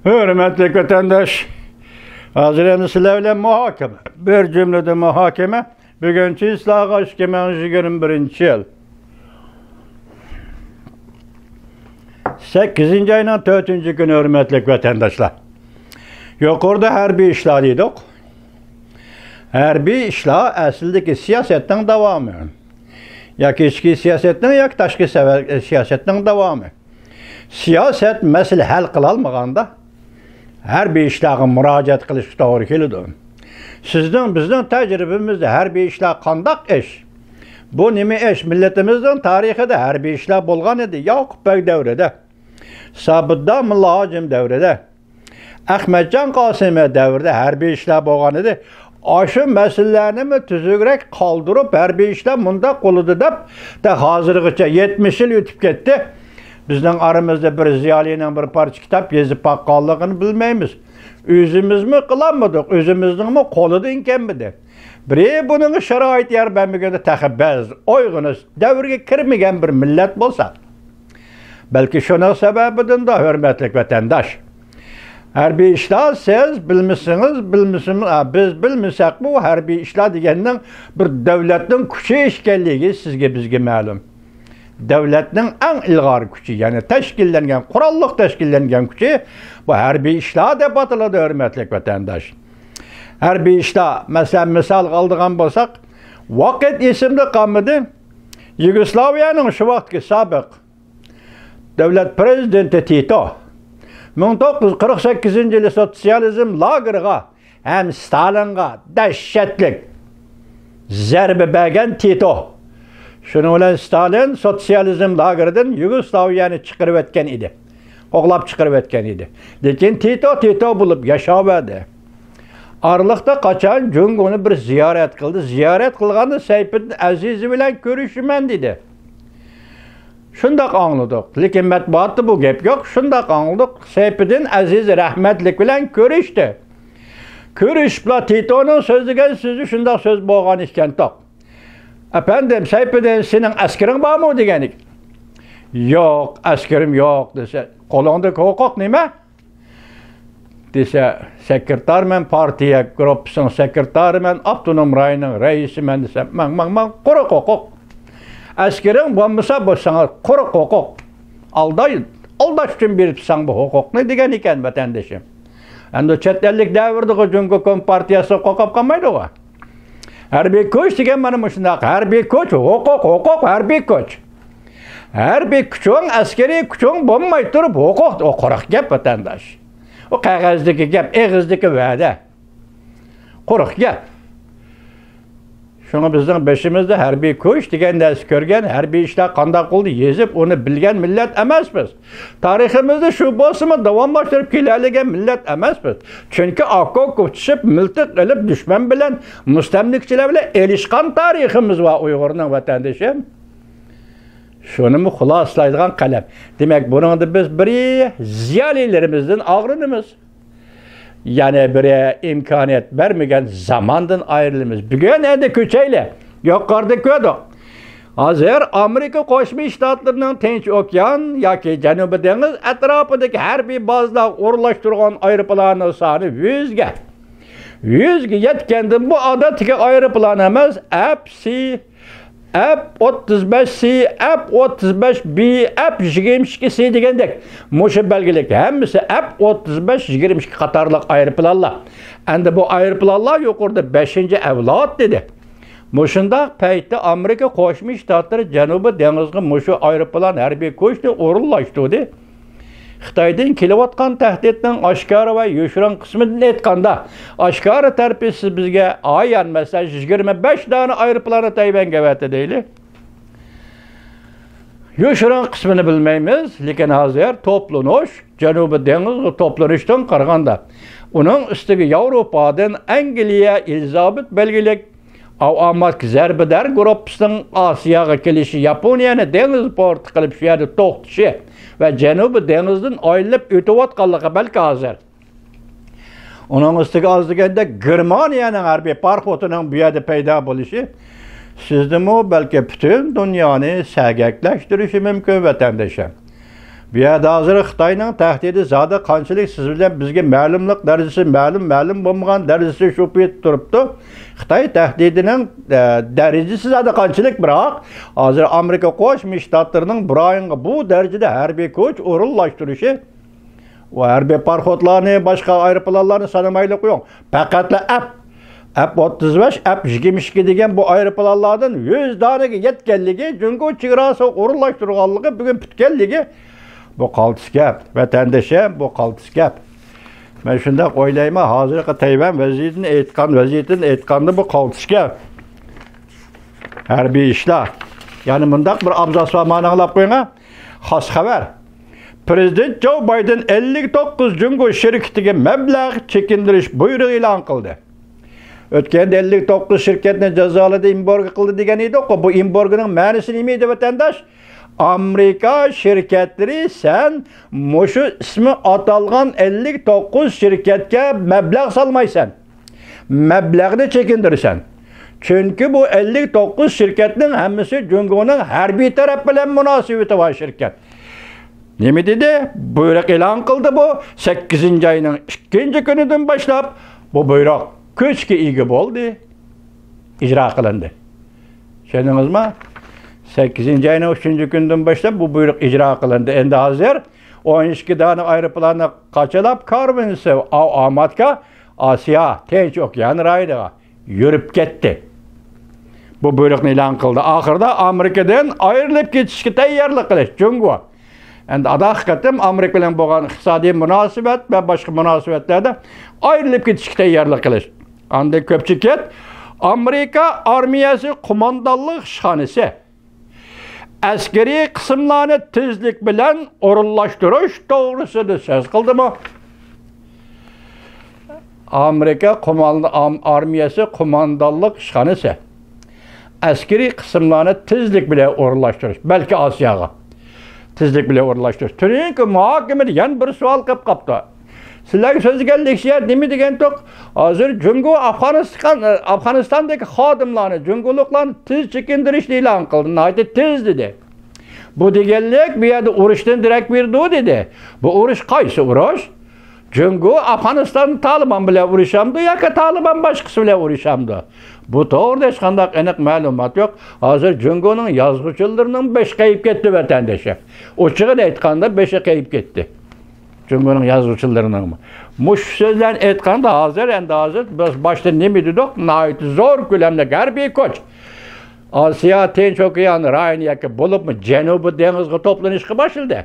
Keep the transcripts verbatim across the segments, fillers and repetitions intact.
ھۆرمەتلىك ۋەتەنداش، ھازىر ئەمدى سىلەر بىلەن مۇھاكىمە. بىر جۈملىدە مۇھاكىمە. بۈگۈن چىسلاغا ئىككى مىڭ يىگىرمە بىرىنچى يىل سەككىزىنچى ئاينىڭ تۆتىنچى كۈنى، ھۆرمەتلىك ۋەتەنداشلار. يۇقىرىدا ھەربىي ئىشلار دېدۇق. ھەربىي ئىشلار ئەسلىدىكى سىياسەتنىڭ داۋامى. ياكى ئىچكى سىياسەتنىڭ، ياكى تاشقى سەۋە-، سىياسەتنىڭ داۋامى. سىياسەت مەسىلە ھەل قىلالمىغاندا، ھەربىي ئىشلارغا مۇراجىئەت قىلىشقا توغرا كېلىدۇ. سىزنىڭ، بىزنىڭ تەجرىبىمىزدە ھەربىي ئىشلار قانداق ئىش؟ بۇ نېمە ئىش؟ مىللىتىمىزنىڭ تارىخىدا ھەربىي ئىشلار بولغان ئىدى. ياقۇپ بەگ دەۋرىدە، سابىتدا موللا ھاجىم دەۋرىدە، ئەخمەتجان قاسىمى دەۋرىدە ھەربىي ئىشلار بولغان ئىدى. ئاشۇ مەسىلىلەرنىمۇ تۈزۈكرەك قالدۇرۇپ، ھەربىي ئىشلار مۇنداق بولىدۇ دەپ، تا ھازىرغىچە يەتمىش يىل ئۆتۈپ كەتتى. بىزنىڭ ئارىمىزدا بىر زىيالىينىڭ بىر پارچە كىتاب يېزىپ باققانلىقىنى بىلمەيمىز. ئۆزىمىزمۇ قىلالمىدۇق، ئۆزىمىزنىڭمۇ قولىدىن كەلمىدى. بىرى بۇنىڭغا شارائىت يار بەرمىگەندە تېخى بىز ئويغىنىش دەۋرىگە كىرمىگەن بىر مىللەت بولساق. بەلكى شۇنىڭ سەۋەبىدىندۇ، ھۆرمەتلىك ۋەتەنداش. ھەربىي ئىشلار سىز بىلمىسىڭىز، بىلمىسىمىز، ئا، بىز بىلمىسەكمۇ، ھەربىي ئىشلار دېگەننىڭ بىر دۆلەتنىڭ كۈچى ئىكەنلىكى سىزگە، بىزگە مەلۇم. دۆلەتنىڭ ئەڭ ئىلغار كۈچى، يەنى تەشكىللەنگەن، قوراللىق تەشكىللەنگەن كۈچى بۇ ھەربىي ئىشلار دەپ ئاتىلىدۇ، ھۆرمەتلىك ۋەتەنداش. ھەربىي ئىشلار، مەسىلەن، مىسالغا ئالىدىغان بولساق، ۋاقىت ئېسىمدە قالمىدى. يۇگوسلاۋىيەنىڭ شۇ ۋاقىتتىكى سابىق دۆلەت پىرېزىدېنتى تىتو مىڭ توققۇز يۈز قىرىق سەككىزىنچى يىلى سوتسىيالىزم لاگېرىغا ھەم ستالىنغا دەھشەتلىك زەربە بەرگەن تىتو. شۇنىڭ بىلەن ستالىن سوتسىيالىزم لاگېرىدىن يۇگوسلاۋىيەنى چىقىرىۋەتكەن ئىدى. قوغلاپ چىقىرىۋەتكەن ئىدى. لېكىن تىتو تىتو بولۇپ ياشاۋەردى. ئارىلىقتا قاچان جۇڭگونى بىر زىيارەت قىلدى. زىيارەت قىلغاندا سەيپىدىن ئەزىزى بىلەن كۆرۈشىمەن دېدى. شۇنداق ئاڭلىدۇق. لېكىن مەتبۇئاتتا بۇ گەپ يوق. شۇنداق ئاڭلىدۇق. سەيپىدىن ئەزىز رەھمەتلىك بىلەن كۆرۈشتى. كۆرۈشۈپلا تىتونىڭ سۆزلىگەن سۆزى شۇنداق سۆز بولغان ئىكەن توق. ئەپەندىم، سەيپىدىن، سېنىڭ ئەسكىرىڭ بارمۇ؟ دېگەن ئىكەن. يوق، ئەسكىرىم يوق، دېسە، قولۇڭدىكى ھوقۇق نېمە؟ دېسە، سېكرېتارمەن، پارتىيە گۇرۇپپىسىنىڭ سېكرېتارىمەن، ئاپتونوم رايوننىڭ رەئىسىمەن دېسە، ماڭ، ماڭ، ماڭ، قۇرۇق ھوقۇق. ئەسكىرىڭ بولمىسا، بۇ ساڭا قۇرۇق ھوقۇق. ئالداي-، ئالداش ئۈچۈن بېرىپسەن بۇ ھوقۇقنى دېگەن ئىكەن ۋەتەندىشىم. ئەمدى چەت ئەللىك دەۋردىغۇ جۇڭگو كومپارتىيەسى قورقۇپ قالمايدىغۇ. ھەربىي كۈچ دېگەن مانا مۇشۇنداق. ھەربىي كۈچ، ھوقۇق، ھوقۇق، ھەربىي كۈچ. ھەربىي كۈچۈڭ، ئەسكىرىي كۈچۈڭ بولماي تۇرۇپ ھوقۇق، ئۇ قۇرۇق گەپ ۋەتەنداش. ئۇ قەغەزدىكى گەپ، ئېغىزدىكى ۋەدە. قۇرۇق گەپ. شۇڭا بىزنىڭ بېشىمىزدا ھەربىي كۈچ دېگەن نەرسە كۆرگەن، ھەربىي ئىشلار قانداق بولدى يېزىپ، ئۇنى بىلگەن مىللەت ئەمەسمىز. تارىخىمىزدا شۇ بولسىمۇ داۋاملاشتۇرۇپ كېلەلىگەن مىللەت ئەمەسمىز. چۈنكى ئاكوپ چۈشۈپ، مىلتىق ئېلىپ دۈشمەن بىلەن، مۇستەملىكىچىلەر بىلەن ئېلىشقان تارىخىمىز بار ئۇيغۇرنىڭ، ۋەتەندىشىم. شۇنىمۇ خۇلاسىلايدىغان قەلەم. دېمەك، بۇنىڭدا بىز بىر زىيالىيلىرىمىزدىن ئاغرىنىمىز. يەنە بىرى ئىمكانىيەت بەرمىگەن زاماندىن ئايرىلىمىز. بۈگۈن ئەندى كۆچەيلى. يۇقىرىدا كۆردۇق. ھازىر ئامېرىكا قوشما شتاتلىرىنىڭ تىنچ ئوكيان ياكى جەنۇبىي دېڭىز ئەتراپىدىكى ھەربىي بازىلارغا ئورۇنلاشتۇرغان ئايروپىلاننىڭ سانى يۈزگە، يۈزگە يەتكەندىن بۇ ئادەتتىكى ئايروپىلان ئەمەس، ئەپ سى ئەپ ئوتتۇز بەش سى، ئەپ ئوتتۇز بەش بى، ئەپ يىگىرمە ئىككى سى دېگەندەك، مۇشۇ بەلگىلىك ھەممىسى ئەپ ئوتتۇز بەش يىگىرمە ئىككى قاتارلىق ئايروپىلانلار. ئەمدى بۇ ئايروپىلانلار يۇقىرىدا بەشىنچى ئەۋلاد دېدى. مۇشۇنداق پەيتتە ئامېرىكا قوشما شتاتلىرى جەنۇبىي دېڭىزغا مۇشۇ ئايروپىلان ھەربىي كۈچنى ئورۇنلاشتۇردى. خىتايدىن كېلىۋاتقان تەھدىتنىڭ ئاشكارا ۋە يوشۇرۇن قىسمىدىن ئېيتقاندا، ئاشكارا تەرىپى سىز بىزگە ئايان، مەسىلەن، يۈز يىگىرمە بەش دانە ئايروپىلاننى تەيۋەنگە ئەۋەتتى دەيلى. يوشۇرۇن قىسمىنى بىلمەيمىز، لېكىن ھازىر توپلىنىش، جەنۇبىي دېڭىزغا توپلىنىشتىن قارىغاندا، ئۇنىڭ ئۈستىگە ياۋروپادىن ئەنگلىيە ئېلىزابېت بەلگىلىك ئاۋامات زەربىدار گۇرۇپپىسىنىڭ ئاسىياغا كېلىشى، ياپونىيەنى دېڭىز پورتى قىلىپ شۇ يەردە توختىشى ۋە جەنۇبىي دېڭىزدىن ئايلىنىپ ئۆتۈۋاتقانلىقى بەلكى ھازىر. ئۇنىڭ ئۈستىگە ئاز دېگەندە گېرمانىيەنىڭ ھەربىي پاراخوتىنىڭ بۇ يەردە پەيدا بولۇشى سىزنىمۇ بەلكى پۈتۈن دۇنيانى سەگەكلەشتۈرۈشى مۇمكىن، ۋەتەندىشىم. بۇ يەردە ھازىر خىتاينىڭ تەھدىتى زادى قانچىلىك سىز بىلەن بىزگە مەلۇملۇق دەرىجىسى مەلۇم، مەلۇم بولمىغان دەرىجىسى شۇ پېتى تۇرۇپتۇ. خىتاي تەھدىتىنىڭ، ئە، دەرىجىسى زادى قانچىلىك، بىراق ھازىر ئامېرىكا قوشما شتاتلىرىنىڭ بۇ رايونغا بۇ دەرىجىدە ھەربىي كۈچ ئورۇنلاشتۇرۇشى، ئۇ ھەربىي پاراخوتلارنى، باشقا ئايروپىلانلارنى سانىمايلى قويۇڭ. پەقەتلا ئەپ، ئەپ ئوتتۇز بەش، ئەپ يىگىرمە ئىككى دېگەن بۇ ئايروپىلانلاردىن يۈز دانىگە يەتكەنلىكى، جۇڭگو چېگراسىغا ئورۇنلاشتۇرغانلىقى، بۈگۈن پۈتكەنلىكى، بۇ قالتىس گەپ. ۋەتەندىشىم، بۇ قالتىس گەپ. مەن شۇنداق ئويلايمەن، ھازىرقى تەيۋەن ۋەزىيىتىنى ئېيتقان، ۋەزىيىتىنى ئېيتقاندا بۇ قالتىس گەپ. ھەربىي ئىشلار. يەنە مۇنداق بىر ئابزاس بار، مانا ئاڭلاپ قويۇڭ. خاس خەۋەر. پىرېزىدېنت جو بايدېن ئەللىك توققۇز جۇڭگو شىركىتىگە مەبلەغ چېكىندۈرۈش بۇيرۇقى ئېلان قىلدى. ئۆتكەندە ئەللىك توققۇز شىركەتنى جازالىدى، ئېمبارگو قىلدى دېگەن ئىدۇق. بۇ ئېمبارگونىڭ مەنىسى نېمە ئىدى، ۋەتەنداش؟ ئامېرىكا شىركەتلىرى، سەن مۇشۇ ئىسمى ئاتالغان ئەللىك توققۇز شىركەتكە مەبلەغ سالمايسەن. مەبلەغنى چېكىندۈرىسەن. چۈنكى بۇ ئەللىك توققۇز شىركەتنىڭ ھەممىسى جۇڭگونىڭ ھەربىي تەرەپ بىلەن مۇناسىۋىتى بار شىركەت. نېمە دېدى؟ بۇيرۇق ئېلان قىلدى بۇ. سەككىزىنچى ئاينىڭ ئىككىنچى كۈنىدىن باشلاپ بۇ بۇيرۇق كۈچكە ئىگە بولدى. ئىجرا قىلىندى. چۈشەندىڭىزمۇ؟ سەككىزىنچى ئاينىڭ ئۈچىنچى كۈنىدىن باشلاپ بۇ بۇيرۇق ئىجرا قىلىندى. ئەمدى ھازىر ئون ئىككى دانە ئايروپىلاننى قاچىلاپ، كارۋىنسېۋ، ئاۋ ئاماتكا، ئاسىيا، تىنچ ئوكيان رايونىغا يۈرۈپ كەتتى. بۇ بۇيرۇقنى ئېلان قىلدى. ئاخىرىدا ئامېرىكىدىن ئايرىلىپ كېتىشكە تەييارلىق قىلىش، جۇڭگو. ئەمدى ئاداققى قېتىم ئامېرىكا بىلەن بولغان ئىقتىسادىي مۇناسىۋەت ۋە باشقا مۇناسىۋەتلەردە ئايرىلىپ كېتىشكە تەييارلىق قىلىش. ئاندىن كۆپچىكىت، ئامېرىكا ئارمىيەسى قوماندانلىق ئىشخانىسى. ئەسكىرىي قىسىملارنى تېزلىك بىلەن ئورۇنلاشتۇرۇش توغرىسىدا سۆز قىلدىمۇ؟ ئامېرىكا قوماندا-، ئام-، ئارمىيەسى قوماندانلىق ئىشخانىسى. ئەسكىرىي قىسىملارنى تېزلىك بىلەن ئورۇنلاشتۇرۇش، بەلكى ئاسىياغا تېزلىك بىلەن ئورۇنلاشتۇرۇش. تۈنۈگۈنكى مۇھاكىمىدە يەنە بىر سوئال قېلىپ قاپتۇ. سىلەرگە سۆزلىگەنلىكچە نېمە دېگەنتۇق؟ ھازىر جۇڭگو ئافغانىستان، ئافغانىستاندىكى خادىملارنى، جۇڭگولۇقلارنى تېز چېكىندۈرۈشنى ئېلان قىلدى. ناھايىتى تېز دېدى. بۇ دېگەنلىك، بۇ يەردە ئۇرۇشتىن دېرەك بېرىدۇ دېدى. بۇ ئۇرۇش قايسى ئۇرۇش؟ جۇڭگو ئافغانىستان تالىبان بىلەن ئۇرۇشامدۇ ياكى تالىبان باشقىسى بىلەن ئۇرۇشامدۇ؟ بۇ توغرىدا ھېچقانداق ئېنىق مەلۇمات يوق. ھازىر جۇڭگونىڭ يازغۇچىلىرىنىڭ بېشى قېيىپ كەتتى، ۋەتەندىشىم. ئوچۇقىنى ئېيتقاندا، بېشى قېيىپ كەتتى. جۇڭگونىڭ يازغۇچىلىرىنىڭمۇ. مۇشۇ سۆزلەرنى ئېيتقاندا، ھازىر، ئەمدى ھازىر بىز باشتا نېمە دېدۇق؟ ناھايىتى زور كۆلەملىك ھەربىي كۈچ ئاسىيا، تىنچ ئوكيان رايونى ياكى بولۇپمۇ جەنۇبىي دېڭىزغا توپلىنىشقا باشلىدى.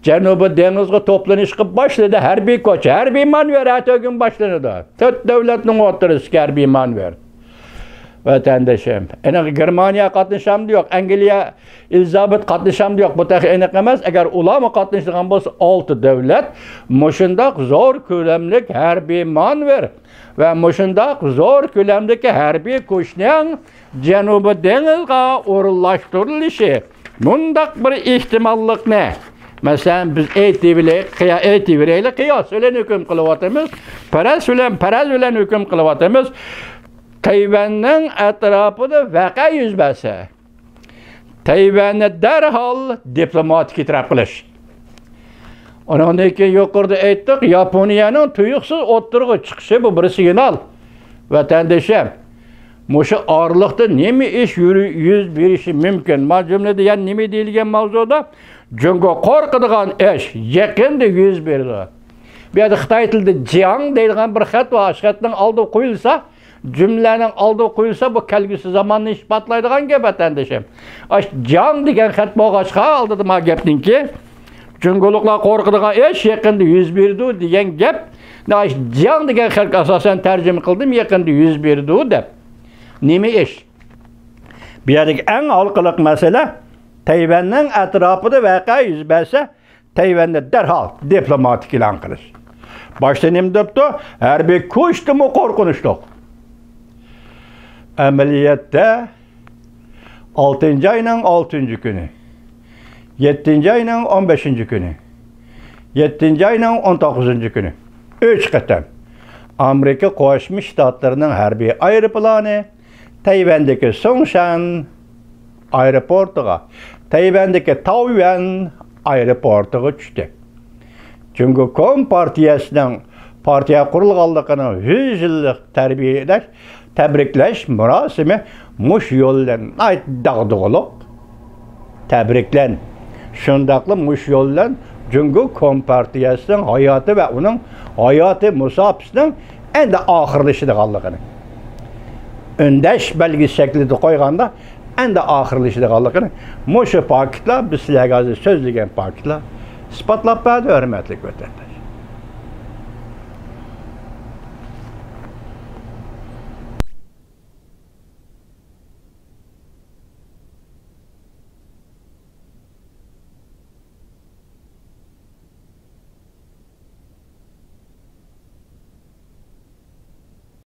جەنۇبىي دېڭىزغا توپلىنىشقا باشلىدى. ھەربىي كۈچ، ھەربىي مانېۋىر ئەتىگۈن باشلىنىدۇ. تۆت دۆلەتنىڭ ئوتتۇرىسىدىكى ھەربىي مانېۋىر. ۋەتەندىشىم، ئېنىق گېرمانىيە قاتنىشامدۇ يوق، ئەنگلىيە ئېلىزابېت قاتنىشامدۇ يوق، بۇ تېخى ئېنىق ئەمەس. ئەگەر ئۇلارمۇ قاتنىشىدىغان بولسا، ئالتە دۆلەت مۇشۇنداق زور كۆلەملىك ھەربىي مانېۋىر ۋە مۇشۇنداق زور كۆلەمدىكى ھەربىي كۈچنىڭ جەنۇبىي دېڭىزغا ئورۇنلاشتۇرۇلۇشى، مۇنداق بىر ئېھتىماللىقنى، مەسىلەن، بىز ئېيتىۋېلىك، قىيا-، ئېيتىۋېرەيلى، قىياس بىلەن ھۆكۈم قىلىۋاتىمىز، پەرەز بىلەن، پەرەز بىلەن ھۆكۈم قىلىۋاتىمىز. تەيۋەننىڭ ئەتراپىدا ۋەقە يۈز بەرسە، تەيۋەننى دەرھال دىپلوماتىك ئېتىراپ قىلىش. ئۇنىڭدىن كېيىن يۇقىرىدا ئېيتتۇق، ياپونىيەنىڭ تۇيۇقسىز ئوتتۇرىغا چىقىشى، بۇ بىر سىگنال. ۋەتەندىشىم، مۇشۇ ئارىلىقتا نېمە ئىش يۈرى-، يۈز بېرىشى مۇمكىن؟ ما جۈملىدە يەنە نېمە دېيىلگەن ماۋزۇدا؟ جۇڭگو قورقىدىغان ئىش يېقىندا يۈز بېرىدۇ. بۇ يەردە خىتاي تىلىدا جياڭ دەيدىغان بىر خەت بار. شۇ خەتنىڭ ئالدىغا قويۇلسا، جۈملىنىڭ ئالدىغا قويۇلسا، بۇ كەلگۈسى زاماننى ئىسپاتلايدىغان گەپ، ۋەتەندىشىم. ئاش جياڭ دېگەن خەت بولغاچقا، ئالدىدا ما گەپنىڭكى، جۇڭگولۇقلار قورقىدىغان ئىش يېقىندا يۈز بېرىدۇ دېگەن گەپ. ئاش جياڭ دېگەن خەتكە ئاساسەن تەرجىمە قىلدىم، يېقىندا يۈز بېرىدۇ دەپ. نېمە ئىش؟ بۇ يەردىكى ئەڭ ھالقىلىق مەسىلە، تەيۋەننىڭ ئەتراپىدا ۋەقە يۈز بەرسە، تەيۋەننى دەرھال دىپلوماتىك ئېلان قىلىش. باشتا نېمە دەپتۇ؟ ھەربىي كۈچتىنمۇ قورقۇنچلۇق. ئەمەلىيەتتە، ئالتىنچى ئاينىڭ ئالتىنچى كۈنى، يەتتىنچى ئاينىڭ ئون بەشىنچى كۈنى، يەتتىنچى ئاينىڭ ئون توققۇزىنچى كۈنى ئۈچ قېتىم ئامېرىكا قوشما شتاتلىرىنىڭ ھەربىي ئايروپىلانى تەيۋەندىكى سۇڭشەن ئايروپورتىغا، تەيۋەندىكى تاۋيۈەن ئايروپورتىغا چۈشتى. جۇڭگو كومپارتىيەسىنىڭ پارتىيە قۇرۇلغانلىقىنىڭ يۈز يىللىق تەبرىكلەش، تەبرىكلەش مۇراسىمى مۇشۇ يول بىلەن ناھايىتى داغدۇغىلىق تەبرىكلەن. شۇنداقلا مۇشۇ يول بىلەن جۇڭگو كومپارتىيەسىنىڭ ھاياتى ۋە ئۇنىڭ ھاياتى مۇساپىسىنىڭ ئەمدى ئاخىرلىشىدىغانلىقىنى، ئۈندەش بەلگىسى شەكلىدە قويغاندا، ئەمدى ئاخىرلىشىدىغانلىقىنى مۇشۇ پاكىتلار، بىز سىلەرگە ھازىر سۆزلىگەن پاكىتلار ئىسپاتلاپ بەردى، ھۆرمەتلىك ۋەتەنداش.